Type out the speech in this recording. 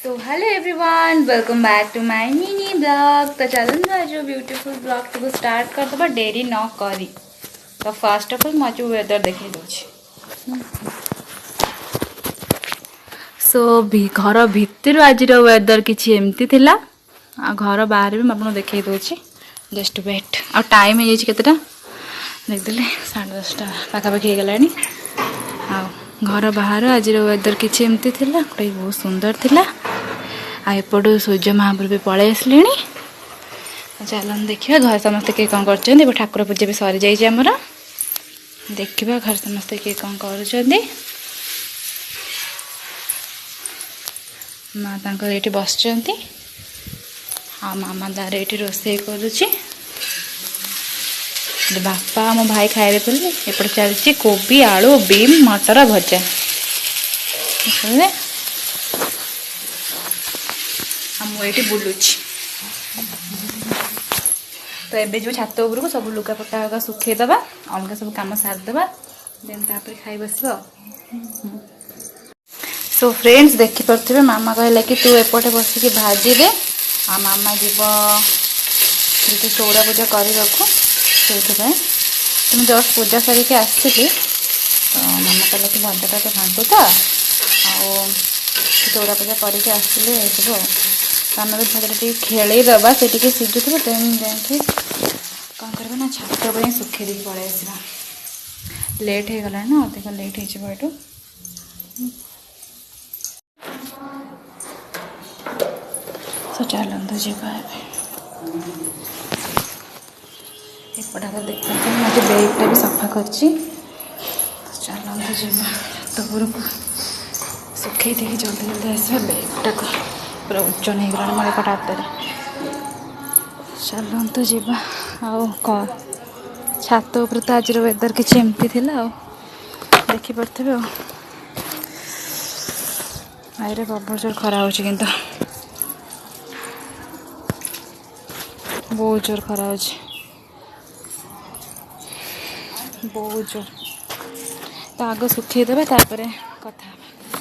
So hello everyone, welcome back to my mini vlog. ତ ଚାଲନ୍ତୁ, ଆଜି ବ୍ୟୁଟିଫୁଲ୍ ବ୍ଲଗ୍ଟିକୁ ଷ୍ଟାର୍ଟ କରିଦେବା ଡେରି ନ କରି। ତ ଫାର୍ଷ୍ଟ ଅଫ୍ ଅଲ୍ ମୁଁ ଆଜି ୱେଦର ଦେଖେଇ ଦେଉଛି। ସୋ ଘର ଭିତରୁ ଆଜିର ୱେଦର କିଛି ଏମିତି ଥିଲା ଆଉ ଘର ବାହାରେ ବି ମୁଁ ଆପଣଙ୍କୁ ଦେଖେଇ ଦେଉଛି। Just wait. ଆଉ ଟାଇମ୍ ହେଇଯାଇଛି କେତେଟା ଦେଖିଦେଲେ, 10:30 ପାଖାପାଖି ହେଇଗଲାଣି। ଆଉ ଘର ବାହାର ଆଜିର ୱେଦର କିଛି ଏମିତି ଥିଲା, ଗୋଟେ ବହୁତ ସୁନ୍ଦର ଥିଲା। ଆଉ ଏପଟୁ ସୂର୍ଯ୍ୟ ମହାପ୍ରଭୁ ବି ପଳେଇ ଆସିଲେଣି। ଚାଲନ୍ତୁ ଦେଖିବା ଘରେ ସମସ୍ତେ କିଏ କ'ଣ କରୁଛନ୍ତି। ଏବେ ଠାକୁର ପୂଜା ବି ସରିଯାଇଛି ଆମର। ଦେଖିବା ଘରେ ସମସ୍ତେ କିଏ କ'ଣ କରୁଛନ୍ତି। ମା ତାଙ୍କର ଏଇଠି ବସିଛନ୍ତି ଆଉ ମାମା ତାର ଏଇଠି ରୋଷେଇ କରୁଛି। ବାପା ଆମ ଭାଇ ଖାଇବେ ବୋଲି ଏପଟେ ଚାଲିଛି କୋବି, ଆଳୁ, ବିମ୍, ମଟର ଭଜା। ଆଉ ମୁଁ ଏଇଠି ବୁଲୁଛି। ତ ଏବେ ଯିବୁ ଛାତ ଉପରକୁ, ସବୁ ଲୁଗାପଟା ହେକା ଶୁଖେଇଦେବା, ଅଲଗା ସବୁ କାମ ସାରିଦେବା, ଦେନ୍ ତାପରେ ଖାଇ ବସିବ। ସୋ ଫ୍ରେଣ୍ଡସ୍, ଦେଖିପାରୁଥିବେ, ମାମା କହିଲା କି ତୁ ଏପଟେ ବସିକି ଭାଜିଦେ ଆଉ ମାମା ଯିବ ଯେହେତୁ ଚଉରା ପୂଜା କରିବାକୁ, ସେଇଥିପାଇଁ। ମୁଁ ଜଷ୍ଟ ପୂଜା ସାରିକି ଆସିଥିଲି, ତ ମାମା କହିଲା କି ଭଜାଟା ତ ଘାଣ୍ଟୁଥା ଆଉ ଚଉରା ପୂଜା କରିକି ଆସିଲେ ହେଇଯିବ। ଆଉ ତ ଆମେ ବି ଭଜାଟା ଟିକେ ଖେଳେଇ ଦେବା, ସେ ଟିକେ ସିଝୁଥିବ। ଦେନ୍ ଯାଇକି କ'ଣ କରିବା ନା ଛାତ ଉପରେ ଯାଇ ଶୁଖେଇ ଦେଇକି ପଳେଇ ଆସିବା। ଲେଟ୍ ହେଇଗଲାଣି ନା, ଅଧିକ ଲେଟ୍ ହେଇଯିବ ଏଠୁ। ସୋ ଚାଲନ୍ତୁ ଯିବା ଏବେ। ଏପଟେ ହାତ ଦେଖନ୍ତୁ, ମୁଁ ଆଜି ବେଡ଼୍ଟା ବି ସଫା କରିଛି। ଚାଲନ୍ତୁ ଯିବା ଛାତ ଉପରକୁ, ଶୁଖେଇ ଦେଇକି ଜଲ୍ଦି ଜଲ୍ଦି ଆସିବା। ବେଡ଼୍ଟାକୁ ପୁରା ଓଜନ ହେଇଗଲାଣି ମୋର ଏପଟ ହାତରେ। ଚାଲନ୍ତୁ ଯିବା। ଆଉ କ'ଣ, ଛାତ ଉପରେ ତ ଆଜିର ୱେଦର କିଛି ଏମିତି ଥିଲା ଆଉ ଦେଖିପାରୁଥିବେ। ଆଉ ଭାଇରେ, ପ୍ରବଳ ଜୋର ଖରା ହେଉଛି, କିନ୍ତୁ ବହୁତ ଜୋର ଖରା ହେଉଛି, ବହୁତ ଜୋର। ତ ଆଗ ଶୁଖେଇଦେବା, ତାପରେ କଥା।